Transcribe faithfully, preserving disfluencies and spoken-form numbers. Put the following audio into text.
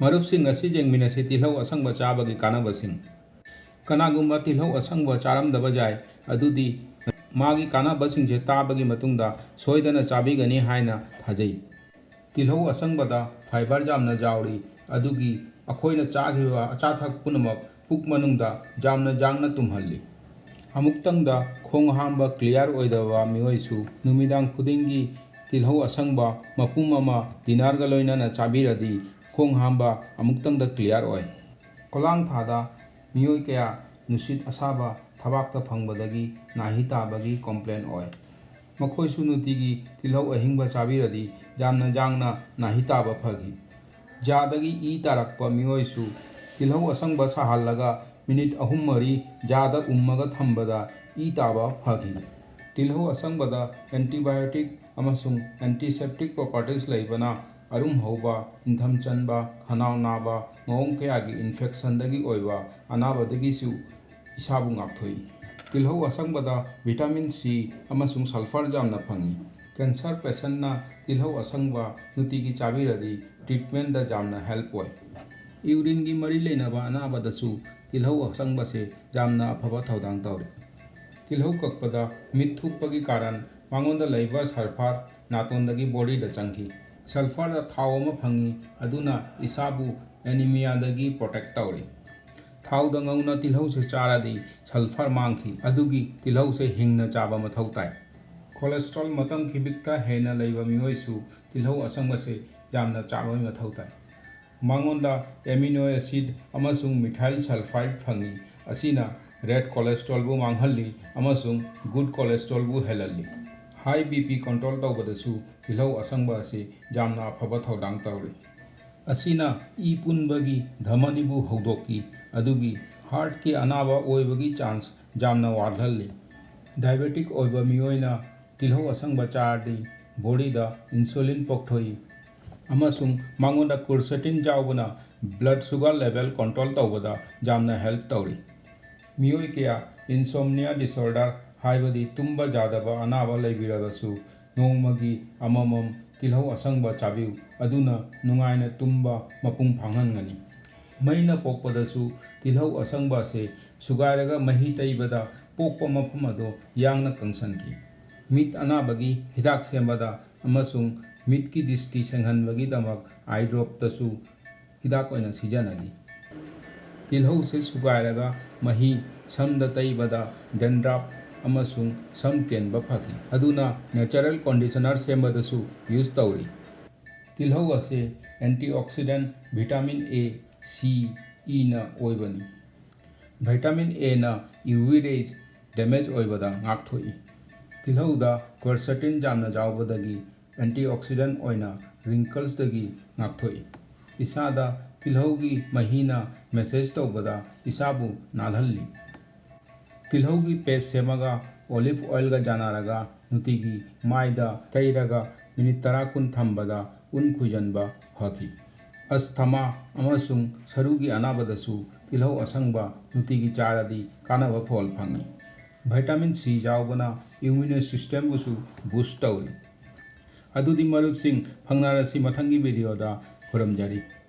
ꯃꯔꯨꯞꯁꯤꯡ, ꯉꯁꯤ ꯌꯦꯡꯃꯤꯟꯅꯁꯤ ꯇꯤꯜꯍꯧ ꯑꯁꯪꯕ ꯆꯥꯕꯒꯤ ꯀꯥꯟꯅꯕꯁꯤꯡ꯫ ꯀꯅꯥꯒꯨꯝꯕ ꯇꯤꯜꯍꯧ ꯑꯁꯪꯕ ꯆꯥꯔꯝꯗꯕ ꯌꯥꯏ, ꯑꯗꯨꯗꯤ ꯃꯥꯒꯤ ꯀꯥꯟꯅꯕꯁꯤꯡꯁꯦ ꯇꯥꯕꯒꯤ ꯃꯇꯨꯡꯗ ꯁꯣꯏꯗꯅ ꯆꯥꯕꯤꯒꯅꯤ ꯍꯥꯏꯅ ꯊꯥꯖꯩ꯫ ꯇꯤꯜꯍꯧ ꯑꯁꯪꯕꯗ fibre ꯌꯥꯝꯅ ꯌꯥꯎꯔꯤ, ꯑꯗꯨꯒꯤ ꯑꯩꯈꯣꯏꯅ ꯆꯥꯈꯤꯕ ꯑꯆꯥ ꯑꯊꯛ ꯄꯨꯝꯅꯃꯛ ꯄꯨꯛ ꯃꯅꯨꯡꯗ ꯌꯥꯝꯅ ꯌꯥꯡꯅ ꯇꯨꯝꯍꯜꯂꯤ꯫ ꯑꯃꯨꯛꯇꯪꯗ ꯈꯣꯡ ꯍꯥꯝꯕ clear ꯑꯣꯏꯗꯕ ꯃꯤꯑꯣꯏꯁꯨ ꯅꯨꯃꯤꯗꯥꯡ ꯈꯨꯗꯤꯡꯒꯤ ꯇꯤꯜꯍꯧ ꯑꯁꯪꯕ ꯃꯄꯨꯝ ꯑꯃ dinnerꯒ ꯂꯣꯏꯅꯅ ꯆꯥꯕꯤꯔꯗꯤ ꯈꯣꯡ ꯍꯥꯝꯕ ꯑꯃꯨꯛꯇꯪꯗ clear ꯑꯣꯏ꯫ ꯈꯣꯂꯥꯡ ꯊꯥꯗ ꯃꯤꯑꯣꯏ ꯀꯌꯥ ꯅꯨꯡꯁꯤꯠ ꯑꯁꯥꯕ ꯊꯕꯥꯛꯇ ꯐꯪꯕꯗꯒꯤ ꯅꯥꯍꯤ ꯇꯥꯕꯒꯤ complain ꯑꯣꯏ꯫ ꯃꯈꯣꯏꯁꯨ ꯅꯨꯡꯇꯤꯒꯤ ꯇꯤꯜꯍꯧ ꯑꯍꯤꯡꯕ ꯆꯥꯕꯤꯔꯗꯤ ꯌꯥꯝꯅ ꯌꯥꯡꯅ ꯅꯥꯍꯤ ꯇꯥꯕ ꯐꯈꯤ꯫ ꯖꯥꯗꯒꯤ ꯏ ꯇꯥꯔꯛꯄ ꯃꯤꯑꯣꯏꯁꯨ ꯇꯤꯜꯍꯧ ꯑꯁꯪꯕ ꯁꯥꯍꯜꯂꯒ minute ꯑꯍꯨꯝ ꯃꯔꯤ ꯖꯥꯗ ꯎꯝꯃꯒ ꯊꯝꯕꯗ ꯏ ꯇꯥꯕ ꯐꯈꯤ꯫ ꯇꯤꯜꯍꯧ ꯑꯁꯪꯕꯗ antibiotic ꯑꯃꯁꯨꯡ antiseptic properties ꯂꯩꯕꯅ ꯑꯔꯨꯝ ꯍꯧꯕ, ꯏꯪꯊꯝ ꯆꯟꯕ, ꯈꯅꯥꯎ ꯅꯥꯕ, ꯃꯑꯣꯡ ꯀꯌꯥꯒꯤ infectionꯗꯒꯤ ꯑꯣꯏꯕ ꯑꯅꯥꯕꯗꯒꯤꯁꯨ ꯏꯁꯥꯕꯨ ꯉꯥꯛꯊꯣꯛꯏ꯫ ꯇꯤꯜꯍꯧ ꯑꯁꯪꯕꯗ vitamin C ꯑꯃꯁꯨꯡ sulphur ꯌꯥꯝꯅ ꯐꯪꯏ꯫ Cancer patientꯅ ꯇꯤꯜꯍꯧ ꯑꯁꯪꯕ ꯅꯨꯡꯇꯤꯒꯤ ꯆꯥꯕꯤꯔꯗꯤ treatmentꯗ ꯌꯥꯝꯅ help ꯑꯣꯏ꯫ Urineꯒꯤ ꯃꯔꯤ ꯂꯩꯅꯕ ꯑꯅꯥꯕꯗꯁꯨ ꯇꯤꯜꯍꯧ ꯑꯁꯪꯕꯁꯦ ꯌꯥꯝꯅ ꯑꯐꯕ ꯊꯧꯗꯥꯡ ꯇꯧꯔꯤ꯫ ꯇꯤꯜꯍꯧ ꯀꯛꯄꯗ ꯃꯤꯠ ꯊꯨꯞꯄꯒꯤ ꯀꯥꯔꯟ ꯃꯉꯣꯟꯗ ꯂꯩꯕ sulphur ꯅꯥꯇꯣꯟꯗꯒꯤ bodyꯗ ꯆꯪꯈꯤ꯫ Sulphurꯗ ꯊꯥꯎ ꯑꯃ ꯐꯪꯏ, ꯑꯗꯨꯅ ꯏꯁꯥꯕꯨ anemiaꯗꯒꯤ protect ꯇꯧꯔꯤ꯫ ꯊꯥꯎꯗ ꯉꯧꯅ ꯇꯤꯜꯍꯧꯁꯦ ꯆꯥꯔꯗꯤ sulphur ꯃꯥꯡꯈꯤ, ꯑꯗꯨꯒꯤ ꯇꯤꯜꯍꯧꯁꯦ ꯍꯤꯡꯅ ꯆꯥꯕ ꯃꯊꯧ ꯇꯥꯏ꯫ Cholesterol ꯃꯇꯝ ꯈꯤꯕꯤꯛꯇ ꯍꯦꯟꯅ ꯂꯩꯕ ꯃꯤꯑꯣꯏꯁꯨ ꯇꯤꯜꯍꯧ ꯑꯁꯪꯕꯁꯦ ꯌꯥꯝꯅ ꯆꯥꯕ ꯃꯊꯧ ꯇꯥꯏ꯫ ꯃꯉꯣꯟꯗ amino acid ꯑꯃꯁꯨꯡ methyl sulfide ꯐꯪꯏ, ꯑꯁꯤꯅ red cholesterolꯕꯨ ꯃꯥꯡꯍꯜꯂꯤ ꯑꯃꯁꯨꯡ good cholesterolꯕꯨ ꯍꯦꯜꯍꯜꯂꯤ꯫ High BP control ꯇꯧꯕꯗꯁꯨ ꯇꯤꯜꯍꯧ ꯑꯁꯪꯕ ꯑꯁꯤ ꯌꯥꯝꯅ ꯑꯐꯕ ꯊꯧꯗꯥꯡ ꯇꯧꯔꯤ꯫ ꯑꯁꯤꯅ ꯏ ꯄꯨꯟꯕꯒꯤ ꯙꯃꯅꯤꯕꯨ ꯍꯧꯗꯣꯛꯏ, ꯑꯗꯨꯒꯤ heartꯀꯤ ꯑꯅꯥꯕ ꯑꯣꯏꯕꯒꯤ chance ꯌꯥꯝꯅ ꯋꯥꯠꯍꯜꯂꯤ꯫ Diabetic ꯑꯣꯏꯕ ꯃꯤꯑꯣꯏꯅ ꯇꯤꯜꯍꯧ ꯑꯁꯪꯕ ꯆꯥꯔꯗꯤ bodyꯗ insulin ꯄꯣꯛꯊꯣꯛꯏ ꯑꯃꯁꯨꯡ ꯃꯉꯣꯟꯗ quercetin ꯌꯥꯎꯕꯅ blood sugar level control ꯇꯧꯕꯗ ꯌꯥꯝꯅ help ꯇꯧꯔꯤ꯫ ꯃꯤꯑꯣꯏ ꯀꯌꯥ insomnia disorder ꯍꯥꯏꯕꯗꯤ ꯇꯨꯝꯕ ꯌꯥꯗꯕ ꯑꯅꯥꯕ ꯂꯩꯕꯤꯔꯕꯁꯨ ꯅꯣꯡꯃꯒꯤ ꯑꯃꯃꯝ ꯇꯤꯜꯍꯧ ꯑꯁꯪꯕ ꯆꯥꯕꯤꯌꯨ꯫ ꯑꯗꯨꯅ ꯅꯨꯡꯉꯥꯏꯅ ꯇꯨꯝꯕ ꯃꯄꯨꯡ ꯐꯥꯍꯟꯒꯅꯤ꯫ ꯃꯩꯅ ꯄꯣꯛꯄꯗꯁꯨ ꯇꯤꯜꯍꯧ ꯑꯁꯪꯕ ꯑꯁꯦ ꯁꯨꯒꯥꯏꯔꯒ ꯃꯍꯤ ꯇꯩꯕꯗ ꯄꯣꯛꯄ ꯃꯐꯝ ꯑꯗꯨ ꯌꯥꯡꯅ ꯀꯪꯁꯟꯈꯤ꯫ ꯃꯤꯠ ꯑꯅꯥꯕꯒꯤ ꯍꯤꯗꯥꯛ ꯁꯦꯝꯕꯗ ꯑꯃꯁꯨꯡ ꯃꯤꯠꯀꯤ ꯗ꯭ꯔꯤꯁꯇꯤ ꯁꯦꯡꯍꯟꯕꯒꯤꯗꯃꯛ ꯑꯥꯏ ꯗ꯭ꯔꯣꯞꯇꯁꯨ ꯍꯤꯗꯥꯛ ꯑꯣꯏꯅ ꯁꯤꯖꯤꯟꯅꯈꯤ꯫ ꯇꯤꯜꯍꯧꯁꯦ ꯁꯨꯒꯥꯏꯔꯒ ꯃꯍꯤ ꯁꯝꯗ ꯇꯩꯕꯗ ꯗꯦꯟꯗ꯭ꯔꯥꯐ ꯑꯃꯁꯨꯡ ꯁꯝ ꯀꯦꯟꯕ ꯐꯈꯤ꯫ ꯑꯗꯨꯅ ꯅꯦꯆꯔꯦꯜ ꯀꯣꯟꯗꯤꯁꯅꯔ ꯁꯦꯝꯕꯗꯁꯨ ꯌꯨꯁ ꯇꯧꯔꯤ꯫ ꯇꯤꯜꯍꯧ ꯑꯁꯤ ꯑꯦꯟꯇꯤꯑꯣꯛꯁꯤꯗꯦꯟ ꯚꯤꯇꯥꯃꯤꯟ ꯑꯦ, ꯁꯤ, ꯏꯅ ꯑꯣꯏꯕꯅꯤ꯫ ꯚꯤꯇꯥꯃꯤꯟ ꯑꯦꯅ ꯌꯨ ꯚꯤ ꯔꯦꯁ ꯗꯦꯃꯦꯖ ꯑꯣꯏꯕꯗ ꯉꯥꯛꯊꯣꯛꯏ꯫ ꯇꯤꯜꯍꯧꯗ ꯀ꯭ꯋꯔꯁꯦꯇꯤꯟ ꯌꯥꯝꯅ ꯌꯥꯎꯕꯗꯒꯤ ꯑꯦꯟꯇꯤꯑꯣꯛꯁꯤꯗꯦꯟ ꯑꯣꯏꯅ ꯔꯤꯡꯀꯜꯁꯇꯒꯤ ꯉꯥꯛꯊꯣꯛꯏ꯫ ꯏꯁꯥꯗ ꯇꯤꯜꯍꯧꯒꯤ ꯃꯍꯤꯅ ꯃꯦꯁꯦꯖ ꯇꯧꯕꯗ ꯏꯁꯥꯕꯨ ꯅꯥꯜꯍꯜꯂꯤ꯫ ꯇꯤꯜꯍꯧꯒꯤ ꯄꯦꯁ ꯁꯦꯝꯃꯒ ꯑꯣꯂꯤꯚ ꯑꯣꯏꯜꯒ ꯌꯥꯟꯅꯔꯒ ꯅꯨꯡꯇꯤꯒꯤ ꯃꯥꯏꯗ ꯇꯩꯔꯒ ꯃꯤꯅꯤꯠ ꯇꯔꯥ ꯀꯨꯟ ꯊꯝꯕꯗ ꯎꯟ ꯈꯨꯏꯖꯟꯕ ꯐꯈꯤ꯫ ꯑꯁꯊꯃꯥ ꯑꯃꯁꯨꯡ ꯁꯔꯨꯒꯤ ꯑꯅꯥꯕꯗꯁꯨ ꯇꯤꯜꯍꯧ ꯑꯁꯪꯕ ꯅꯨꯡꯇꯤꯒꯤ ꯆꯥꯔꯗꯤ ꯀꯥꯟꯅꯕ ꯐꯣꯜ ꯐꯪꯏ꯫ ꯚꯤꯇꯥꯃꯤꯟ ꯁꯤ ꯌꯥꯎꯕꯅ ꯏꯝꯃ꯭ꯌꯨꯟ ꯁꯤꯁꯇꯦꯝꯕꯨꯁꯨ ꯕꯨꯁ ꯇꯧꯔꯤ꯫ ꯑꯗꯨꯗꯤ ꯃꯔꯨꯞꯁꯤꯡ, ꯐꯪꯅꯔꯁꯤ ꯃꯊꯪꯒꯤ ꯚꯤꯗꯤꯑꯣꯗ꯫ ꯈꯨꯔꯨꯝꯖꯔꯤ꯫